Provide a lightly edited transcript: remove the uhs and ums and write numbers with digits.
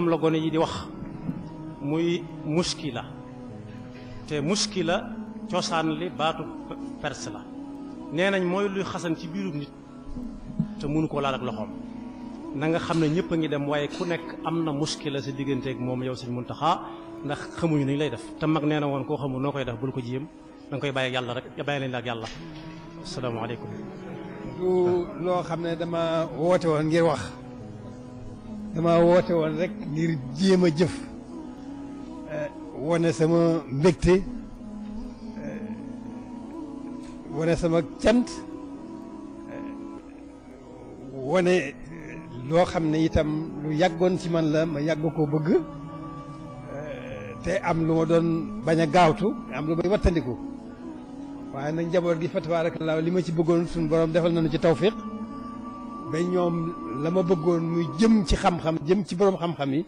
moom la gone yi di wax muy muskila te muskila cosaan li baatu perse la nee nañ mooy luy xasan ci biirum nit te mënu koo laal ak loxoom na nga xam ne ñëpp a ngi dem waaye ku nekk am na muskila sa digganteeg moom yow Sëñ Muntaxa ndax xamuñu ni ñu lay def te mag nee na woon koo xamul noo koy def bul ko jéem da nga koy bàyyi ak yàlla rek bàyyi leen ak yàlla asalaamaaleykum. du loo xam ne dama woote woon ngir wax dama woote woon rek ngir jéem a jëf wane sama mbégte wane sama cant wane loo xam ne itam lu yàggoon ci man la ma yàgg koo bëgg te am lu ma doon bañ a gaawtu am lu may wattandiku waaye nag njaboot gi fa tabaarakallaa li ma ci bëggoon suñu borom defal nañu ci tawfiq ba ñoom la ma bëggoon muy jëm ci xam-xam jëm ci borom xam-xam yi